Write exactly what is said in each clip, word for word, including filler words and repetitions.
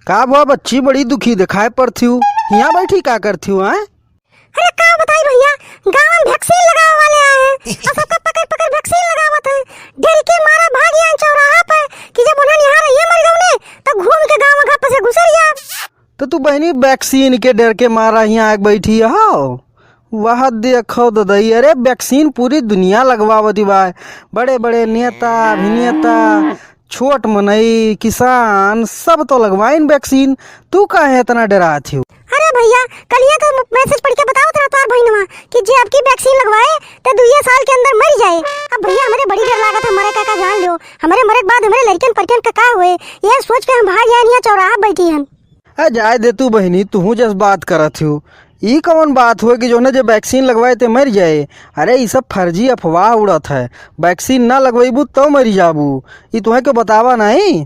का भवा बच्ची, बड़ी दुखी देखाए पड़त हिउ, हियाँ बैठी का करत हिउ, हैं? अरे का बताई भइया, गाँव में vaccine लगावे वाले आए हैं और सबका पकड़ पकड़ vaccine लगावत हैं। डर के मारा भाग आए चौराहा पे कि जब उन्हें यहाँ रहिए मर गए तो घूम के गाँव घर पे से घुसर जाए। तो तू बहिनी vaccine के डर के मारा हियाँ आके बैठी हो? वह देखो ददई, अरे vaccine पूरी दुनिया लगवावती बा, बड़े बड़े नेता, अभिनेता, छोट मनई, किसान, सब तो लगवाइन vaccine, तू काहे इतना डरात हिउ? अरे भइया, कलिया तो message पढ़ के बतावत रहा तोहार बहिनवा कि जे अबकी vaccine लगवाए तो दुइये साल के अंदर मर जाए। अब भइया हमरे बड़ी डर लागत है मरे का, का जान लियो, हमरे मरे के बाद हमरे लड़कन परिकन का का होए, यह सोच के हम भाग जाए यहाँ चौराहा बैठी हन। अ, जाए दे तू बहिनी, तुहू जस बात करत हिउ। ई कवन बात होए कि जौने जे vaccine लगवाए ते मर जाए? अरे, ई सब फर्जी अफवाह उड़त है। Vaccine ना लगवैबू तौ मर जाबू। ई तुहें के बतावा नाहीं?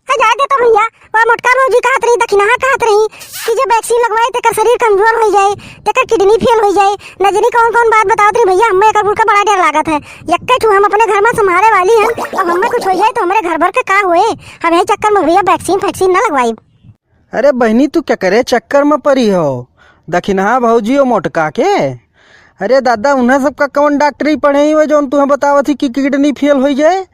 अ, जाए दे तो भइया, वह मोटका भौजी कहत रही, दखिनहा कहत रही कि जे vaccine लगवाए तेकर शरीर कमजोर हो जाए, तेकर kidney fail हो जाए, न जानी कौन कौन बात बतावत रही भइया। हमें एकर बुढ़ का बड़ा डर लागत है। यक्के ठू हम अपने घर में संभाले वाली हन, अब हमें कुछ हो जाए तो हमरे घर भर के का होए। हम यही चक्कर में भइया vaccine फैक्सीन ना लगवाई। अरे बहिनी, तू केकरे चक्कर में परी हो? दखिनहा भौजी और मोटका के? अरे दादा, उन्हें सबका कौन डॉक्टरी पढ़े ही हुए जौन तुहें बतावत ही कि kidney fail हो जाए?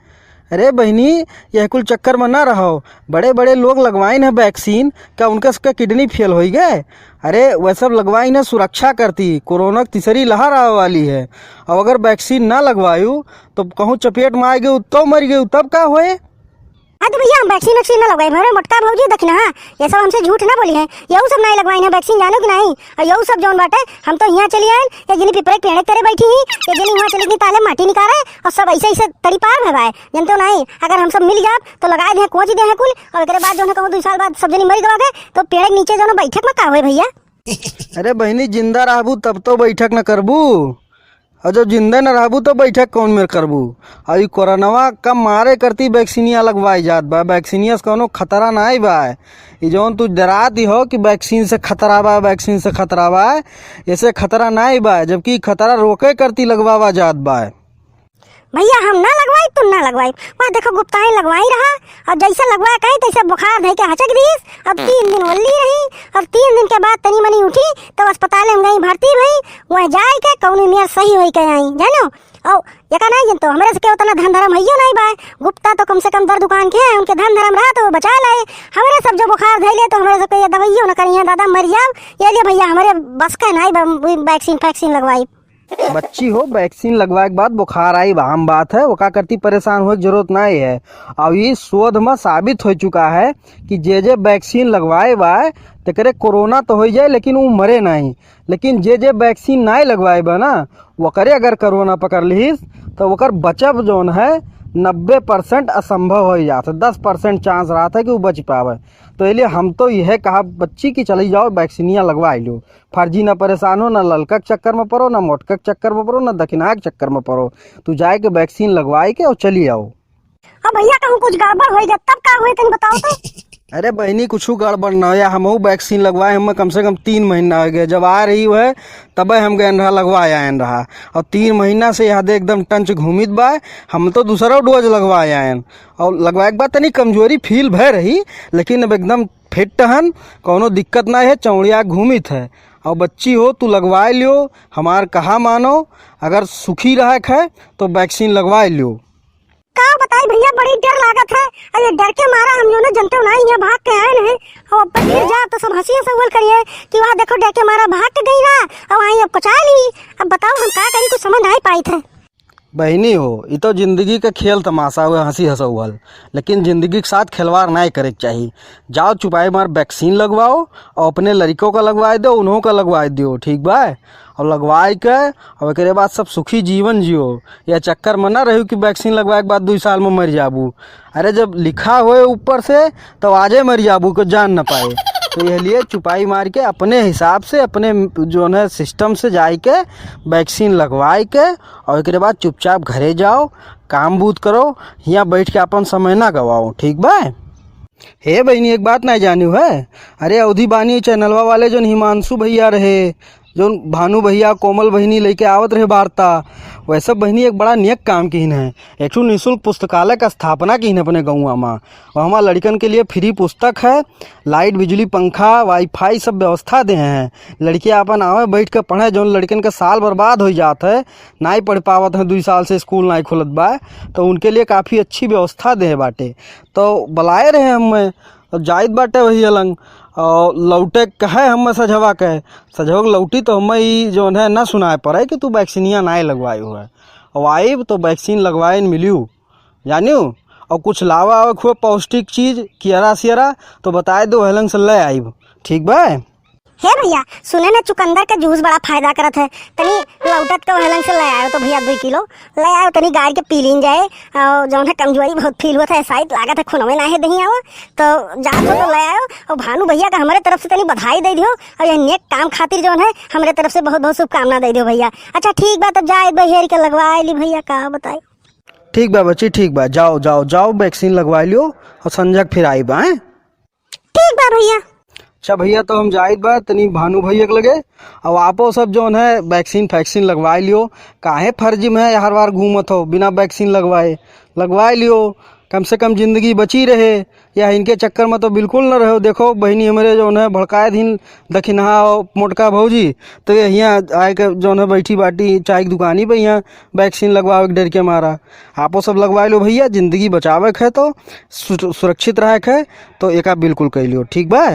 अरे बहिनी, यह कुल चक्कर में ना रहो। बड़े बड़े लोग लगवाइन है vaccine, का उनका सबका kidney fail हो गए? अरे वह सब लगवाइन है सुरक्षा करती, कोरोना की तीसरी लहर आवे वाली है। अब अगर vaccine ना लगवायु तो कहूँ चपेट में आ गए तो मर गए, तब का होए? हाँ तो भइया, हम vaccine वैक्सीन ना लगवाई, हमारे मोटका भौजी दखिनहा, ये सब हमसे झूठ ना बोली है, यहू सब नाहीं लगवाइन है vaccine, जानो कि नाहीं? और यहू सब जौन बाटे, हम तो यहाँ चली आएन, ये जनी पिपरे के पेड़े के तरे बैठी ही, ये जनी वहाँ चली गई ताले माटी निकाले, और सब ऐसे ऐसे तड़ी पार भय बाए, जनते हो नाहीं? अगर हम सब मिल जाब तो लगाए दे, कोच दे हैं कुल, और एकरे बाद जौन है कहूँ दुई साल बाद सब जनी मर गवा गए तो पेड़े के नीचे जौन बैठक में का होए भइया? अरे बहिनी, जिंदा रहबू तब तो बैठक न करबू, और जब जिंदा न रहबू तो बैठक कौन मेर करबू? और ई कोरोनवा का मारे करती वैक्सीनिया लगवाई जात बा, वैक्सीनिया से कौनो खतरा नाहीं बा। ई जौन तू डरात ही हो कि vaccine से खतरा बा, vaccine से खतरा बा, ऐसे खतरा नाहीं बा, जबकि ई खतरा रोके करती लगवावा जात बा। भइया, हम ना लगवाई, तू ना लगवाई, वह देखो गुप्ताई लगवाई रहा, और जैसे लगवाए कहीं तैसे बुखार धइ के हचक दीस। अब तीन दिन ओल्ली रही, और तीन दिन के बाद तनी मनी उठी तो अस्पताल में गई भर्ती भई। वह जाए के कौनो मेर सही होई के आई, जानो? और ये का नहीं जनतो, हमरे सबके उतना धन धर्म हइयो नहीं बा। गुप्ता तो कम से कम दर दुकान के हैं, उनके धन धर्म रहा तो वो बचा लाए। हमरे सब जो बुखार धइले तो हमरे सबके ये दवाइयो न करी है दादा, मर जाओ। ये लिए भइया, हमरे बस का नहीं बा, vaccine फैक्सीन लगवाई। बच्ची हो, vaccine लगवाए के बाद बुखार आई, आम बात है, ओका करती परेशान होए के जरूरत नहीं है। अब ई शोध में साबित हो चुका है कि जे जे vaccine लगवाए बा, तेकरे कोरोना तो हो जाए, लेकिन ऊ मरे नहीं। लेकिन जे जे vaccine नहीं लगवाए बा ना, ओकरे अगर कोरोना पकड़ लिहिस, तो ओकर बचब जौन है, नब्बे percent असंभव हो जात है, दस percent chance रहत है कि ऊ बच पावे। तो इसलिए हम तो यह कहा बच्ची कि चली जाओ, वैक्सीनिया लगवा लो। फर्जी ना परेशान हो, ना ललका के चक्कर में पड़ो, ना मोटका के चक्कर में पड़ो, ना दखिनहा के चक्कर में पड़ो। तू जाए के vaccine लगवाए के और चली आओ। अब भइया कहूँ कुछ गड़बड़ हो जाए तब का हुए, तनी बताओ तो। अरे बहिनी, कुछ गड़बड़ ना हो या, हमहू vaccine लगवाए, हमें कम से कम तीन महीना हो गए। जब आ रही है तबे हम गए रहा, लगवाए आयन रहा। और तीन महीना से यहाँ दे एकदम टंच घूमित बा। हम तो दूसरा dose लगवाए आयन, और लगवाए के बाद तनी कमजोरी feel भय रही, लेकिन अब एकदम fit हन, कौनो दिक्कत ना है, चौड़िया घूमित है। और बच्ची हो, तू लगवाए लियो, हमार कहा मानो, अगर सुखी रहे के है तो vaccine लगवाए लियो। का बताई भइया, बड़ी डर लागत है। अरे डर के मारा हम जो ना जनते हो ना, यहाँ भाग के आए हैं। और अब फिर जा तो सब हंसी हंसौल करिए कि वहाँ देखो, डर के मारा भाग के गई ना, और वहीं अब कुचाए ली। अब बताओ हम का करी, कुछ समझ नहीं पाई थे। बहिनी हो, ई तो जिंदगी के खेल तमाशा हुए, हंसी हंसौल, लेकिन जिंदगी के साथ खिलवाड़ नहीं करे के चाही। जाओ चुपाई मार vaccine लगवाओ और अपने लड़िकों का लगवाए दो, उन्हों का लगवाए दियो, ठीक बा? और लगवाए के, और एकरे बाद सब सुखी जीवन जियो। या चक्कर में ना रहो कि vaccine लगवाए के बाद दुई साल में मर जाबू। अरे जब लिखा होए ऊपर से तो आजे मर जाबू, को जान ना पाए। तो यह लिए चुपाई मार के अपने हिसाब से, अपने जो है system से जाए के vaccine लगवाए के, और एकरे बाद चुपचाप घरे जाओ, काम बूत करो, हियाँ बैठ के अपन समय ना गवाओ, ठीक बा? हे बहिनी, एक बात नहीं जानियो है, अरे अवधी बानी चैनलवा वाले जो हिमांशु भइया रहे, जौन भानु भैया, कोमल बहिनी लइके आवत रहे वार्ता, वह सब बहिनी एक बड़ा नेक काम किहिन है। एक ठो निःशुल्क पुस्तकालय का स्थापना किहिन अपने गउँवा मा। वहमा लड़िकन के लिए free पुस्तक है, light, बिजुली, पंखा, WiFi सब व्यवस्था देहे हैं। लड़िके आपन आवे, बैठ के पढ़े। जौन लड़िकन के साल बर्बाद होइ जात है, नाहीं पढ़ पावत हैं, दुइ साल से स्कूल नाहीं खुलत बा, तो उनके लिए काफ़ी अच्छी व्यवस्था देहे बाटे। तो बुलाए रहे हमें, अब जाइत बाटे वही अलंग, और लौटे कहे हमें सझवा के, सझवा के लौटी तो हमें ई जौन है ना सुनाए पड़े कि तू वैक्सीनिया नाहीं लगवाए हुआ है। अब आइब तो वैक्सीन लगवाए न मिलियो, जानियो, और कुछ लावा आवे खूब पौष्टिक चीज, कियरा सियरा, तो बताए दो, वहलंग से ले आइब, ठीक बा? हे भैया, सुने ना, चुकंदर का जूस बड़ा फायदा करत है, तनी लौटत के वहलंग से ले आयो तो भैया, दुई किलो ले आयो, तनी गाड़ के पी लीन जाए, और जौन है कमजोरी बहुत फील होत है, शायद लागत है खूनवे ना है दही आवा, तो जात हो तो ले आयो, और भानु भैया का हमरे तरफ से तनी बधाई दे दियो, और यह नेक काम खातिर जौन है हमरे तरफ से बहुत बहुत शुभकामना दे दियो भैया। अच्छा ठीक बा, तब जाए बा हेर के लगवा ली भैया, का बताई। ठीक बा बच्ची, ठीक बा, जाओ, जाओ, जाओ, वैक्सीन लगवा लियो और संझक फिर आइब, हैं? ठीक बा भैया। अच्छा भैया, तो हम जाइत बा तनी भानु भैया के लगे, और आपो सब जौन है वैक्सीन फैक्सीन लगवा लियो। काहे फर्जी में हर बार घूमत हो, बिना वैक्सीन लगवाए, लगवा लियो, कम से कम जिंदगी बची रहे। या इनके चक्कर में तो बिल्कुल न रहो। देखो बहिनी हमरे जौन है भड़काए दिन दखिनहा और मोटका भौजी, तो ये हियाँ आए के जौन है बैठी बाटी चाय की दुकानी पे, हियाँ वैक्सीन लगवावे के डर के मारा। आपो सब लगवा लो भैया, जिंदगी बचावे के है तो सु-, सुरक्षित रहे के है, तो एका बिल्कुल कह लियो, ठीक बा?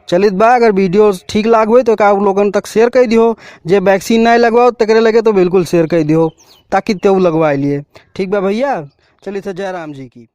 चलित बा, अगर वीडियो ठीक लाग होई तो एका लोगन तक शेयर कर दियो, जे वैक्सीन नहीं लगवाओ तकरे लगे तो बिल्कुल शेयर कर दियो, ताकि तेऊ लगवा लिए। ठीक बा भैया, चलित है, जय राम जी की।